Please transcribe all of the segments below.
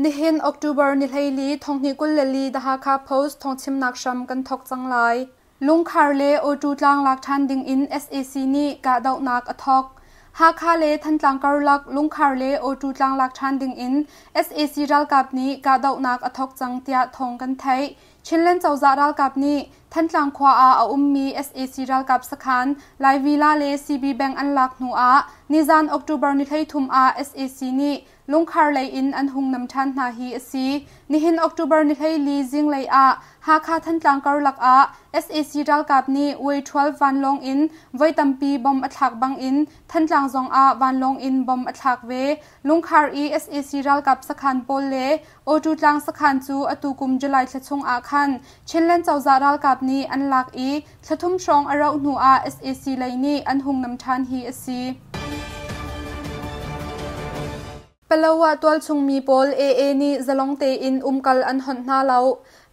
Nihin October ni 14 thonghnih 24 The Hakha Post thawngchimnak hram kan thawk cang lai. Lungkhar le Awtu tlang lak ṭhan dingin sac nih kahdohnak a thawk. Hakha le Thantlang karlak Lungkhar le Awtu tlang lak ṭhan dingin sac ralkap nih kahdohnak a thawk cang tiah thawng kan theih. Chinland cozah ralkap nih Thantlang khua ah a ummi sac ralkap sakhan Laivila le CB Bank an lak hnu ah nizan October ni 13 ah sac nih Lungkhar lei in an hung nam ṭhan hna hi a si. Nihin October ni 14 zinglei ah Hakha Thantlang karlak ah sac ralkap nih Way 12 vanlawng in voi tampi bomb a thlak bangin Thantlang zong ah vanlawng in bomb a thlak ve. Lungkhar i sac ralkap sakhan pawl le Awṭu tlang sakhan cu atu kum July thla chung ah khan Chinland cozah ralkap nih an lak i thla thum hrawng a rauh hnu ah sac lei nih an hung nam ṭhan hi a si. Palawa tualchung mi pawl AA nih zalong tein umkal an honh hna lo.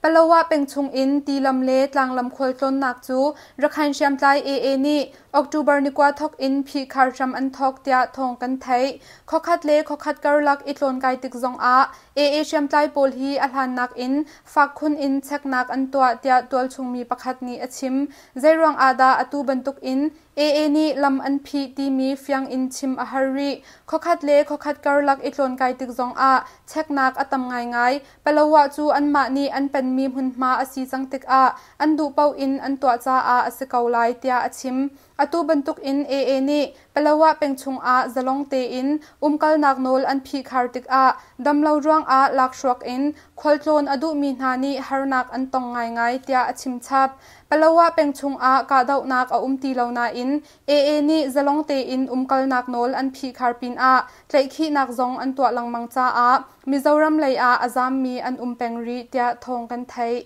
Palawa peng chungin tilam le tlanglam khualtlawnnak cu Rakhine hriamtlai AA nih October ni kua thawk in phihkhar hram an thawk tiah thawng kan theih. Khuakhat le khuakhat karlak i tlawnkai tik zongah AA hriamtlai pawl hi a hlannak in fak khun in cheknak an tuah tiah tualchung mi pakhat nih a chim. Zeiruang ah dah atu bantuk in AA nih lam an phih timi fiang in chim a har rih. Khuakhat le khuakhat karlak i tlawnkai tik zongah cheknak a tam ngaingai. Palawa cu anmah nih an penmi hmunhma a si cang tikah an duh paoh in an tuah caah a si ko lai tiah a chim. Atu bantuk in AA nih Palawa peng chungah zalong tein umkalnak nawl an phihkhar tikah damlo ruangah lakhruak in khualtlawn a duhmi hna nih harnak an tong ngaingai tiah a chim chap. Palawa peng chungah kahdohnak a um ti lo nain AA nih zalong tein umkalnak nawl an phihkhar pinah tlaihkhihnak zong an tuah lengmang caah Mizoram lei ah a zaammi an um peng rih tiah thawng kan theih.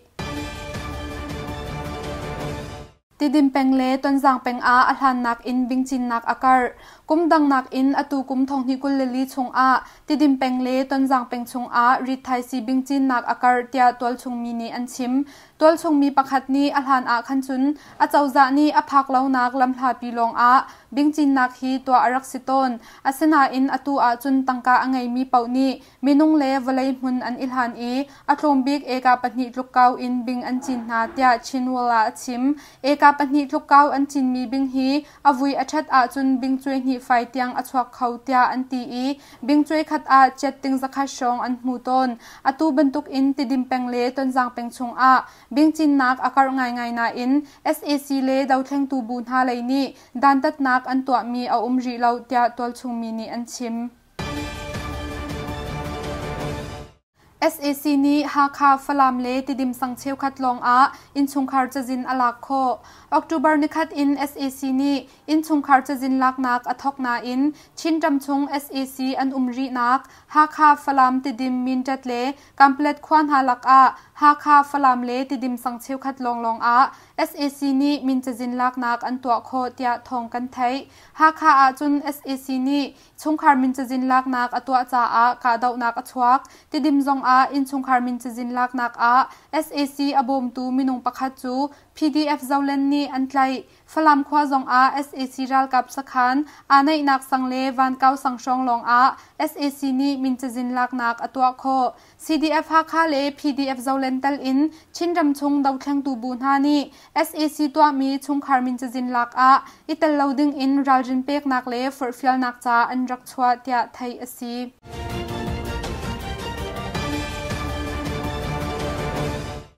Tidim peng le Tonzang peng ah a hlannak in bingcinnak a karh. Kum dangnak in atu kum 2024 chungah Tidim peng le Tonzang peng chungah rithaisii bingcinnak a karh tiah tualchung mi nih an chim. Tualchung mi pakhat nih a hlan ah khan cun acozah nih a phak lonak lamhlapi lawngah bingcinnak hi tuah a rak si tawn. Asinain atu ahcun tangka a ngeimi paoh nih minung le vawlei hmun an i hlan i a tlawm bik eka pahnih tluk kau in bing an cin hna tiah Chinwall ah a chim. Eka pahnih tluk kau an cinmi bing hi a vui a ṭhat ahcun bing cuai hnih fai tiang a chuak kho tiah an ti i bing cuai khat ah chiat ting zakhat hrawng an hmu tawn. Atu bantuk in Tidim peng le Tonzang peng chungah bing cinnak a karh ngaingai nain sac le dothlengtu bu hna lei nih dantatnak an tuahmi a um rih lo tiah tualchung mi nih an chim. Sac nih Hakha, Falam le Tidim sang cheukhat lawngah innchungkhar cazin a lak khawh. October nikhat in sac nih innchungkhar cazin laknak a thawk nain Chinram chung sac an um rihnak Hakha, Falam, Tidim, Mindat le Kanpalet khua hna lakah Hakha, Falam le Tidim sang cheukhat lawnglawng ah sac nih min cazin laknak an tuah khawh tiah thawng kan theih. Hakha ahcun sac nih Chungkhar min cazin laknak a tuah caah kahdohnak a chuak. Tidim zongah innchungkhar min cazin laknak ah sac a bawmtu minung pakhat cu PDF Zoland nih an tlaih. Falam khua zongah sac ralkap sakhan aa naihnak sang le Vankau sang hrawng lawngah sac nih min cazin laknak a tuah khawh. CDF Hakha le PDF Zoland tal in Chinram chung dothlengtu bu hna nih sac tuahmi chungkhar min cazin lak ah i tel lo ding in ralrin peknak le forhfialnak ca an rak chuah tiah theih a si.